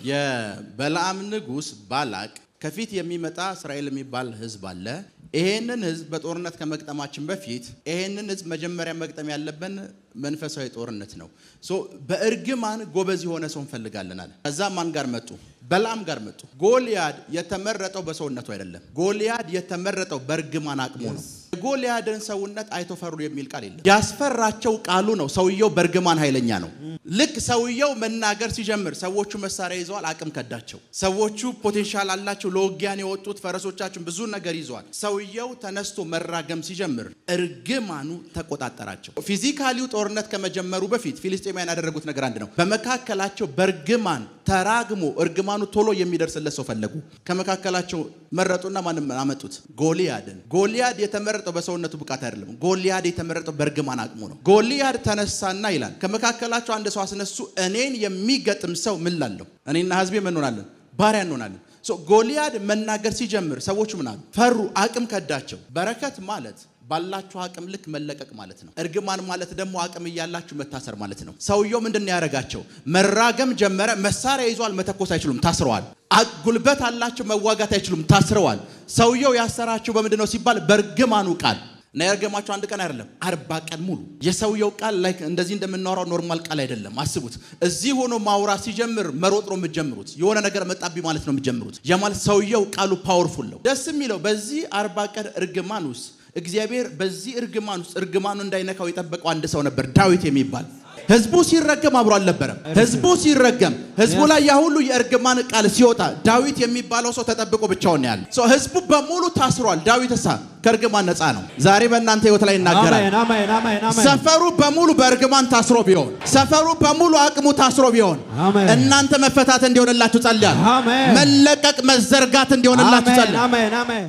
የበለዓም ንጉስ ባላቅ ከፊት የሚመጣ እስራኤል የሚባል ህዝብ አለ። ይሄንን ህዝብ በጦርነት ከመግጠማችን በፊት ይሄንን ህዝብ መጀመሪያ መግጠም ያለብን መንፈሳዊ ጦርነት ነው። So በእርግማን ጎበዝ የሆነ ሰው እንፈልጋለን አለ። ከዛ ማን ጋር መጡ? በለዓም ጋር መጡ። ጎልያድ የተመረጠው በሰውነቱ አይደለም። ጎልያድ የተመረጠው በእርግማን አቅሙ ነው። የጎልያድን ሰውነት አይቶ ፈሩ የሚል ቃል የለም። ያስፈራቸው ቃሉ ነው። ሰውየው በእርግማን ኃይለኛ ነው። ልክ ሰውየው መናገር ሲጀምር ሰዎቹ መሳሪያ ይዘዋል፣ አቅም ከዳቸው። ሰዎቹ potential አላቸው፣ ለውጊያን የወጡት ፈረሶቻችን ብዙ ነገር ይዘዋል። ሰውየው ተነስቶ መራገም ሲጀምር እርግማኑ ተቆጣጠራቸው። Physically ው ጦርነት ከመጀመሩ በፊት ፊልስጤማውያን ያደረጉት ነገር አንድ ነው። በመካከላቸው በእርግማን ተራግሞ እርግማኑ ቶሎ የሚደርስለት ሰው ፈለጉ። ከመካከላቸው መረጡና ማንም አመጡት? ጎልያድን። ጎልያድ የተመረጠው በሰውነቱ ብቃት አይደለም። ጎልያድ የተመረጠው በእርግማን አቅሙ ነው። ጎልያድ ተነሳና ይላል ከመካከላቸው አንድ ሰው አስነሱ። እኔን የሚገጥም ሰው ምን ላለሁ? እኔና ህዝቤ ምን እንሆናለን? ባሪያ እንሆናለን። So ጎልያድ መናገር ሲጀምር ሰዎቹ ምን አሉ? ፈሩ፣ አቅም ከዳቸው። በረከት ማለት ባላችሁ አቅም ልክ መለቀቅ ማለት ነው። እርግማን ማለት ደግሞ አቅም እያላችሁ መታሰር ማለት ነው። ሰውየው ምንድን ነው ያደረጋቸው? መራገም ጀመረ። መሳሪያ ይዟል፣ መተኮስ አይችሉም፣ ታስረዋል። ጉልበት አላቸው፣ መዋጋት አይችሉም፣ ታስረዋል። ሰውየው ያሰራቸው በምንድን ነው ሲባል በእርግማኑ ቃል እና ያርገማቸው አንድ ቀን አይደለም፣ 40 ቀን ሙሉ። የሰውየው ቃል like እንደዚህ እንደምናወራው normal ቃል አይደለም። አስቡት። እዚህ ሆኖ ማውራት ሲጀምር መሮጥ ነው የምትጀምሩት። የሆነ ነገር መጣብኝ ማለት ነው የምትጀምሩት። ያ ማለት ሰውየው ቃሉ powerful ነው። ደስ የሚለው በዚህ 40 ቀን እርግማን ውስጥ እግዚአብሔር በዚህ እርግማን ውስጥ እርግማኑ እንዳይነካው የጠበቀው አንድ ሰው ነበር፣ ዳዊት የሚባል። ህዝቡ ሲረገም አብሮ አልነበረም። ህዝቡ ሲረገም፣ ህዝቡ ላይ ያ ሁሉ የእርግማን ቃል ሲወጣ ዳዊት የሚባለው ሰው ተጠብቆ ብቻውን ነው ያለ። So ህዝቡ በሙሉ ታስሯል። ዳዊት እሳ ከእርግማን ነፃ ነው። ዛሬ በእናንተ ህይወት ላይ ይናገራል። አሜን፣ አሜን፣ አሜን፣ አሜን። ሰፈሩ በሙሉ በእርግማን ታስሮ ቢሆን፣ ሰፈሩ በሙሉ አቅሙ ታስሮ ቢሆን አሜን። እናንተ መፈታት እንዲሆንላችሁ ጸልያለሁ። አሜን። መለቀቅ መዘርጋት እንዲሆንላችሁ አሜን፣ ጸልያለሁ። አሜን፣ አሜን።